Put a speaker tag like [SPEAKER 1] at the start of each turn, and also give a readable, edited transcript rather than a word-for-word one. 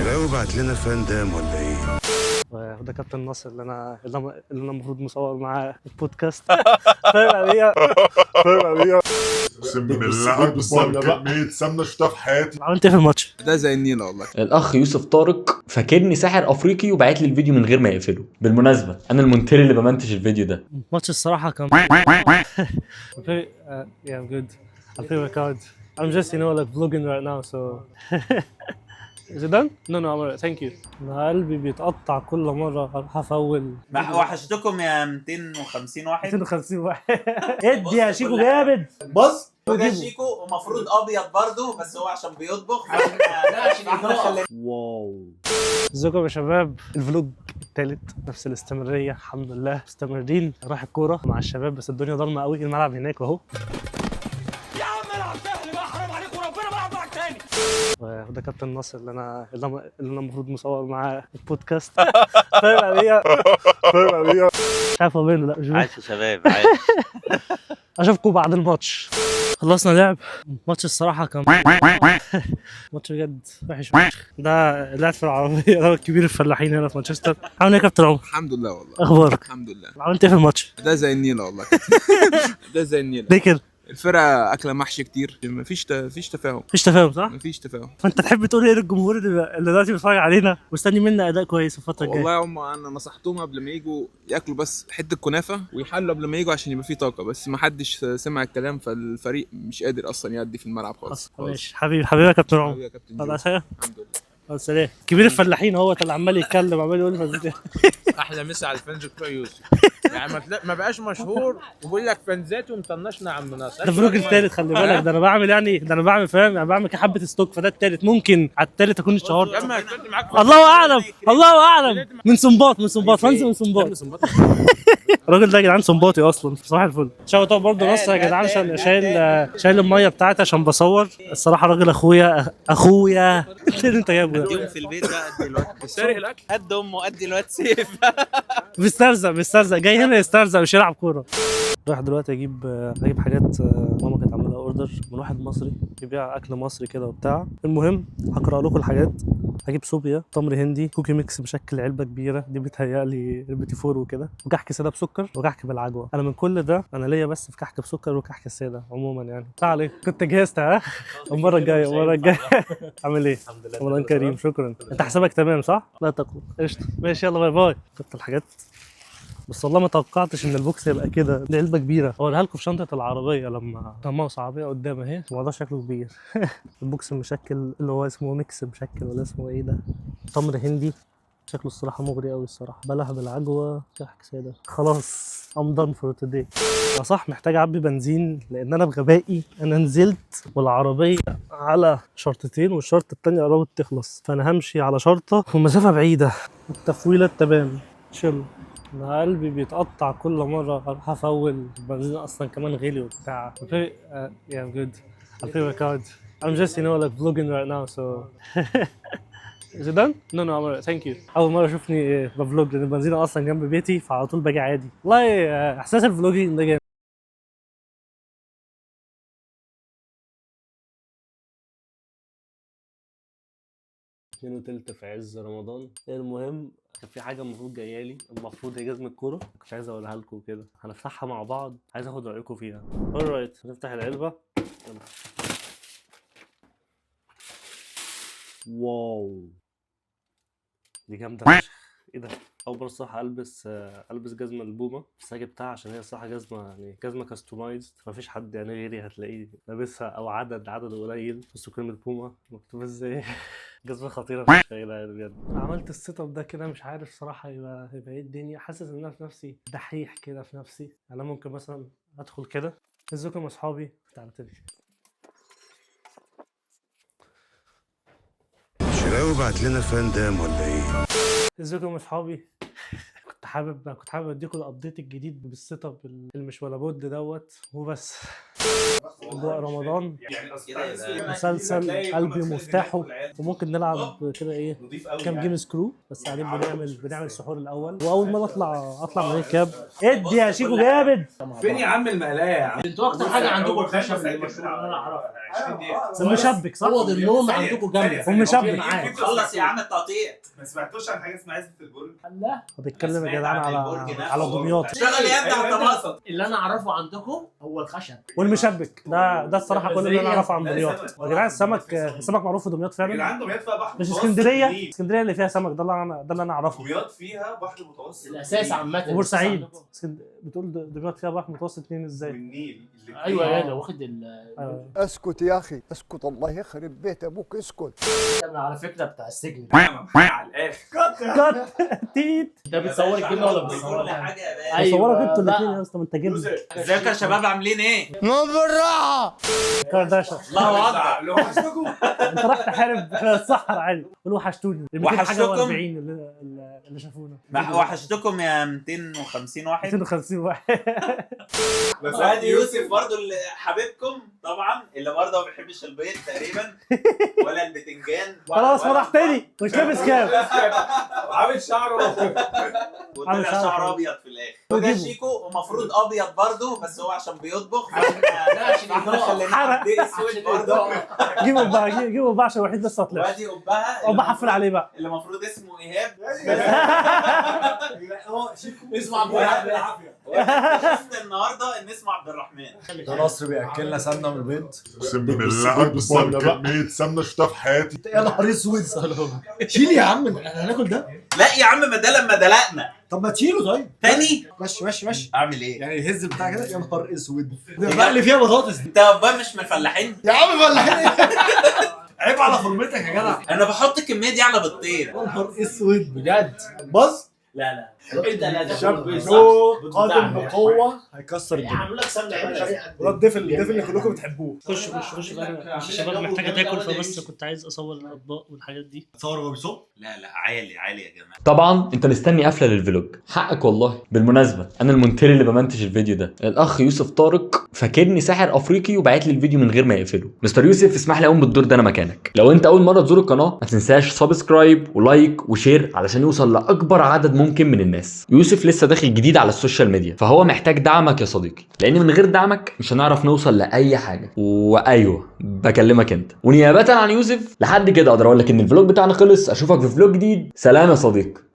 [SPEAKER 1] شراوي بعت لنا فان دام ولا ايه؟
[SPEAKER 2] وده كابتن ناصر اللي انا المفروض مصور معاه البودكاست، فاهم يعني ايه؟
[SPEAKER 3] فاهم يعني ايه؟ اقسم بالله اكبر
[SPEAKER 4] بالسمنة بقى.
[SPEAKER 3] كمية سمنه شفتها في حياتي.
[SPEAKER 2] عملت ايه في الماتش؟
[SPEAKER 5] ده زي النيله والله.
[SPEAKER 6] الاخ يوسف طارق فاكرني ساحر افريقي وبعت لي الفيديو من غير ما يقفله. بالمناسبه، انا المونتير اللي بمنتج الفيديو ده.
[SPEAKER 2] الماتش الصراحة كان very yeah, I'm good. I feel record. I'm just like vlogging right now, so is it done? No, no, I'm alright, thank you. انا قلبي بيتقطع كل مرة اروح افول.
[SPEAKER 7] وحشتكم يا 250 واحد.
[SPEAKER 2] 250 واحد، ادي يا شيكو جامد.
[SPEAKER 4] بص.
[SPEAKER 7] وده شيكو، ومفروض ابيض برضه، بس هو عشان بيطبخ فاحنا خلينا.
[SPEAKER 2] wow، ازيكم يا شباب؟ ال vlog التالت، نفس الاستمرارية، الحمد لله مستمرين. رايح الكورة مع الشباب بس الدنيا ضلمة قوي. الملعب هناك اهو. يا عم العب سهل بقى، حرام عليك وربنا بلعب معاك تاني. وده كابتن ناصر اللي انا المفروض مصور معاه البودكاست، فاهم يعني ايه؟
[SPEAKER 3] فاهم يعني ايه؟
[SPEAKER 2] مش عارف هو بينه، لا مش بينه.
[SPEAKER 7] عاش يا شباب، عاش.
[SPEAKER 2] اشوفكم بعد الماتش. خلصنا لعب. ماتش الصراحة كان ماتش بجد وحش فشخ. ده لعب في العربيه، ده كبير الفلاحين هنا في مانشستر. عامل ايه يا كابتن عمر؟
[SPEAKER 5] الحمد لله والله.
[SPEAKER 2] اخبارك؟
[SPEAKER 5] الحمد لله.
[SPEAKER 2] عملت ايه في الماتش؟
[SPEAKER 5] ده زي النيله والله، ده زي النيله.
[SPEAKER 2] ليه كده؟
[SPEAKER 5] الفرقة اكله محشي كتير، مفيش تفاهم.
[SPEAKER 2] مفيش تفاهم، صح؟
[SPEAKER 5] مفيش تفاهم.
[SPEAKER 2] فانت تحب تقول ايه للجمهور اللي دلوقتي بيتفرج علينا مستني منا اداء كويس الفترة الجاية؟
[SPEAKER 5] والله هم انا نصحتهم قبل ما يجوا ياكلوا بس حتة كنافه ويحلوا قبل ما يجوا عشان يبقى فيه طاقه، بس ما حدش سمع الكلام، فالفريق مش قادر اصلا يأدي في الملعب خالص خالص.
[SPEAKER 2] ماشي حبيبي، حبيبي يا كابتن عمر.
[SPEAKER 5] حبيبي يا كابتن جو.
[SPEAKER 2] خلاص يا
[SPEAKER 5] الحمد لله.
[SPEAKER 2] سلام. كبير الفلاحين هو اللي عمال يتكلم، عمال يقول فزت.
[SPEAKER 4] احلى مسا على ال fans بتوع يوسف، يعني ما بقاش مشهور وبيقول لك فانزات ومطنشنا يا عم ناصر.
[SPEAKER 2] ده vlog التالت، خلي بالك. ده انا بعمل يعني، ده انا بعمل، فاهم يعني، بعمل كده حبه stock، فده التالت، ممكن على التالت اكون اتشهرت.
[SPEAKER 4] لما كنت معاك.
[SPEAKER 2] الله اعلم، الله اعلم. من سنباط، من سنباط، fans من سنباط. الراجل ده يا جدعان سنباطي اصلا. صباح الفل. شاو برضه نص يا جدعان عشان شايل المية بتاعتي عشان بصور. الصراحة راجل اخويا، اخويا. إيه اللي انت جايبه ده؟
[SPEAKER 7] يوم في البيت بقى قد الواد
[SPEAKER 5] سارق الاكل.
[SPEAKER 7] قد امه قد الواد سيف.
[SPEAKER 2] بيسترزق، بيسترزق، جاي هنا يسترزق مش يلعب كوره. رايح دلوقتي اجيب حاجات ماما كانت عامله order من واحد مصري بيبيع اكل مصري كده وبتاع. المهم هقرا لكم الحاجات. هجيب صوبيا، تمر هندي، cookie mix مشكل علبة كبيرة دي بتهيألي البيتي فور وكده، وكحك ساده بسكر، وكحك بالعجوه. انا من كل ده انا ليا بس في كحك بسكر وكحك السادة عموما يعني. تعال عليك، كنت جهزت؟ ها، المرة الجايه، المرة الجايه. عامل ايه؟
[SPEAKER 8] الحمد لله.
[SPEAKER 2] رمضان كريم. شكرا. انت حسابك تمام صح؟ لا تقلق، قشطه. ماشي، يلا bye bye. جبت الحاجات بس والله ما توقعتش ان ال box يبقى كده. دي علبة كبيره، اوريها لكم في شنطه العربية لما ماوس عربية قدام اهي. الموضوع شكله كبير. ال box المشكل اللي هو اسمه mix مشكل ولا اسمه ايه ده؟ تمر هندي، شكله الصراحة مغري قوي الصراحه. بلح بالعجوه، كحك ساده. خلاص، I'm done for today. صح، محتاج اعبي بنزين لان انا بغبائي انا نزلت والعربية على شرطتين والشرطة التانية قربت تخلص، فانا همشي على شرطه ومسافه بعيده. التفويله تمام شل. انا قلبي بيتقطع كل مرة اروح افول البنزين، اصلا كمان غالي وبتاع. Very, yeah, I'm good. I feel record. I'm just like vlogging right now, so Is it done? No, no, I'm alright. Thank you. أول مرة أشوفني ب vlog لأن البنزينة أصلا جنب بيتي، فعلى طول باجي عادي. والله إحساس ال vlogging ده جامد. 2:20 في عز رمضان. المهم كان في حاجة المفروض جاية لي، المفروض هي جزمة كورة، كنت عايز أقولها لكم كده. هنفتحها مع بعض، عايز آخد رأيكم فيها. Alright، نفتح العلبة. يلا. wow، دي جامدة فشخ. ايه ده؟ أول مرة الصراحة ألبس جزمة البومة، بس أنا جبتها عشان هي الصراحة جزمة يعني جزمة customized، مفيش حد يعني غيري هتلاقيه لابسها أو عدد قليل. بصوا كلمة بومة مكتوبة ازاي. جزمة خطيرة فشخ يا جدعان بجد. عملت ال setup ده كده مش عارف صراحة هيبقى ايه الدنيا. حاسس إن أنا في نفسي دحيح كده في نفسي. أنا ممكن مثلا أدخل كده. ازيكم يا أصحابي؟ تعالوا تاني.
[SPEAKER 1] شراوي بعت لنا فان دام ولا ايه؟
[SPEAKER 2] ازيكم يا اصحابي؟ كنت حابب اديكم ال update الجديد بال setup اللي مش ولا بد دوت وبس. اجواء رمضان،
[SPEAKER 7] كده يبقى
[SPEAKER 2] مسلسل قلبي ومفتاحه، وممكن نلعب كده ايه كام game سكرو، بس قاعدين بنعمل سحور الاول. واول مرة اطلع من غير cap. ادي يا شيكو جامد.
[SPEAKER 8] فين يا عم المقلايه يا عم؟
[SPEAKER 9] انتوا اكتر حاجة عندكم الخشب اللي مشهور، انا اعرفه.
[SPEAKER 2] المشبك صح؟
[SPEAKER 9] اوض النوم عندكم جامدة.
[SPEAKER 2] والمشبك.
[SPEAKER 7] خلص يا عم التقطيع.
[SPEAKER 8] ما سمعتوش عن حاجة اسمها عزبه البرج؟
[SPEAKER 9] لا،
[SPEAKER 2] بيتكلم يا جدعان على دمياط.
[SPEAKER 7] اشتغل يا ابني على الطماطم.
[SPEAKER 9] اللي انا اعرفه عندكم هو الخشب
[SPEAKER 2] والمشبك ده الصراحة كل اللي انا اعرفه عن دمياط. يا جدعان السمك معروف في دمياط
[SPEAKER 8] يا
[SPEAKER 2] فعلا.
[SPEAKER 8] جدعان دمياط فيها بحر
[SPEAKER 2] مش
[SPEAKER 8] متوسط
[SPEAKER 2] اسكندرية،
[SPEAKER 8] والنيل.
[SPEAKER 2] اسكندرية اللي فيها سمك، ده اللي انا اعرفه.
[SPEAKER 8] دمياط فيها بحر متوسط
[SPEAKER 9] الاساس عامة.
[SPEAKER 2] وبورسعيد. بتقول دمياط فيها بحر متوسط اتنين ازاي؟
[SPEAKER 8] والنيل الاتنين.
[SPEAKER 9] ايوه يا ده واخد ال
[SPEAKER 2] أيوة.
[SPEAKER 1] اسكت يا اخي اسكت، الله يخرب بيت ابوك اسكت.
[SPEAKER 9] على فكرة بتاع السجن
[SPEAKER 8] على الاخر.
[SPEAKER 2] cut تيت.
[SPEAKER 9] ده بتصور الجبنة ولا
[SPEAKER 7] كل
[SPEAKER 9] بتصورها؟
[SPEAKER 7] حاجة يا باشا.
[SPEAKER 2] بصورك انتوا
[SPEAKER 9] بقى.
[SPEAKER 2] الاثنين يا اسطى، ما انت جبن.
[SPEAKER 7] ازيكم يا شباب عاملين ايه؟
[SPEAKER 2] كارداشا.
[SPEAKER 7] الله اكبر.
[SPEAKER 8] لو وحشتكم.
[SPEAKER 2] انت رايح تحارب، احنا نتسحر عادي. قول وحشتوني ال 200 حاجة
[SPEAKER 7] وحشتكم؟
[SPEAKER 2] و40 اللي شافونا.
[SPEAKER 7] وحشتكم يا 250 واحد.
[SPEAKER 2] 250 واحد.
[SPEAKER 7] وادي يوسف برضو اللي حبيبكم طبعا، اللي برضه ما بيحبش البيض تقريبا ولا البتنجان.
[SPEAKER 2] خلاص فرحتني، مش لابس cap.
[SPEAKER 8] عامل شعره.
[SPEAKER 7] وطلع
[SPEAKER 2] عامل شعر
[SPEAKER 7] شعر
[SPEAKER 2] حلو.
[SPEAKER 7] ابيض في الاخر. وده
[SPEAKER 2] وجيبه.
[SPEAKER 7] شيكو، ومفروض ابيض برضه بس هو عشان بيطبخ
[SPEAKER 9] لا عشان
[SPEAKER 7] فاحنا
[SPEAKER 9] الاضاءة.
[SPEAKER 7] خليناه
[SPEAKER 2] حرق.
[SPEAKER 7] عبد اسود برضه.
[SPEAKER 2] جيبوا بقى، جيبوا بقى عشان الوحيد لسه ما طلعش.
[SPEAKER 7] وادي قبها
[SPEAKER 2] او بحفل عليه بقى.
[SPEAKER 7] اللي المفروض اسمه ايهاب.
[SPEAKER 9] اسمع عبد الرحمن.
[SPEAKER 7] اكتشفت النهارده ان اسمه عبد الرحمن.
[SPEAKER 10] ده نصر بياكلنا سمنه من البيض.
[SPEAKER 3] اقسم بالله اكبر كمية سمنه شفتها في حياتي.
[SPEAKER 10] يا نهار اسود، شيل يا عم، احنا هناكل ده.
[SPEAKER 7] لا يا عم، ما ده لما دلقنا.
[SPEAKER 10] طب ما تشيله طيب.
[SPEAKER 7] تاني
[SPEAKER 10] ماشي ماشي ماشي.
[SPEAKER 7] اعمل ايه؟
[SPEAKER 10] يعني يهز بتاع كده. يا نهار اسود، ده بقى اللي فيها بطاطس دي.
[SPEAKER 7] انت يا بابا مش من الفلاحين؟
[SPEAKER 10] يا عم فلاحين ايه؟ عيب على فورمتك يا جدع.
[SPEAKER 7] انا بحط الكمية دي على بيضتين.
[SPEAKER 10] يا نهار اسود
[SPEAKER 9] بجد؟
[SPEAKER 10] بص.
[SPEAKER 9] لا لا، انت لا تاكل
[SPEAKER 10] شاب
[SPEAKER 9] بيض.
[SPEAKER 10] جو قادم بقوة، هيكسر الدنيا.
[SPEAKER 9] عامل لك سمنه بلدي.
[SPEAKER 10] وده الضيف اللي كلكم بتحبوه.
[SPEAKER 2] خش خش خش بقى، مش الشباب محتاجه تاكل، فبس كنت عايز اصور الاطباق والحاجات دي.
[SPEAKER 10] تصور وهو بيصب.
[SPEAKER 7] لا لا، عالي عالي يا جماعة.
[SPEAKER 6] طبعا انت مستني قفله لل vlog، حقك والله. بالمناسبة انا المونتير اللي بمنتج الفيديو ده، الاخ يوسف طارق فاكرني ساحر افريقي وبعت لي الفيديو من غير ما يقفله. مستر يوسف اسمح لي اقوم بالدور ده انا مكانك. لو انت اول مرة تزور القناة ما تنساش subscribe و like و share علشان يوصل لاكبر عدد ممكن من الناس. يوسف لسه داخل جديد على ال social media، فهو محتاج دعمك يا صديقي، لان من غير دعمك مش هنعرف نوصل لاي حاجة. وايوة بكلمك انت ونيابه عن يوسف. لحد كده اقدر اقول لك ان ال vlog بتاعنا خلص. اشوفك في vlog جديد. سلام يا صديقي.